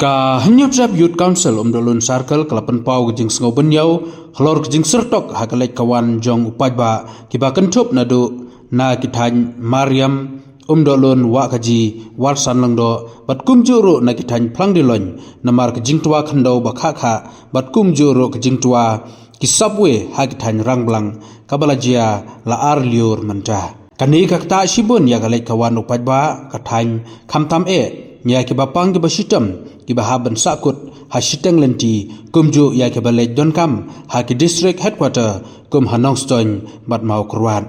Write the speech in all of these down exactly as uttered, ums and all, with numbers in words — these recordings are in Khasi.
Ka Hynñiewtrep Youth Council Umdohlun Circle ka la pynpaw ka jingsngew bynñiew halor ka jingsyrtok ha ka leit ka wan jong u paidbah kiba kynthup naduh na ki thaiñ Mariam, Umdohlun, Wahkaji, Warsan Lyngdoh bad kumjuh ruh na ki thaiñ Phlangdilloiñ namar ka jingtwa khyndew ba khah khah bad kumjuh ruh ka jingtwa ki subway ha ki thaiñ Rangblang kaba la jia la ar lyiur mynta. Kane ka ktah shibun ïa ka leit ka wan u paidbah ka thaiñ, khamtam eh ïa kiba pang kiba shitom kiba hap ban sahkut ha shiteng lynti, kumjuh ïa kiba leit donkam ha ki district headquarter kum ha Nongstoiñ bad Mawkyrwat.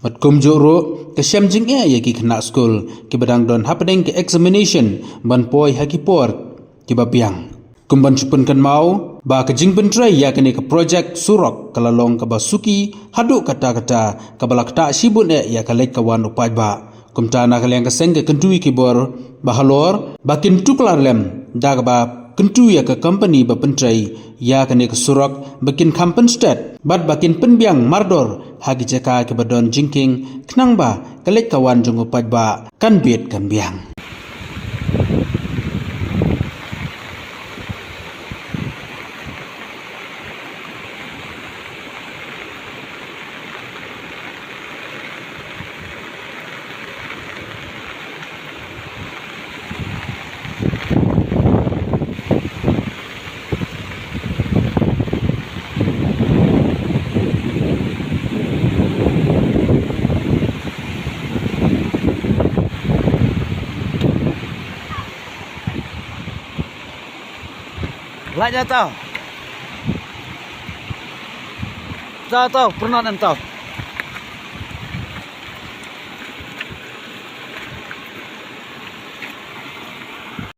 Bad kumjuh ruh ka shem jingeh ïa ki khynnah skul kiba dang don hapdeng ka examination ban poi ha ki por kiba biang. Kum ban shu pynkynmaw ba ka jingpyntrei ïa kane ka projek surok ka la long kaba suki haduh katta katta, kaba la ktah shibun eh ïa ka leit ka wan u paidbah. Kumta na ka liang ka seng ka kyntu ïa ki bor ba halor ba kin tuklar lem da kaba kyntu ïa ka kompani ba pyntrei ïa kane ka surok ba kin kham pynstet bad ba kin pynbiang mardor ha ki jaka kiba don jingkieng khnang ba ka leit ka wan jong u paidbah kan bit kan biang. Lait ïa tau. Tau, tau, pernah nan tau.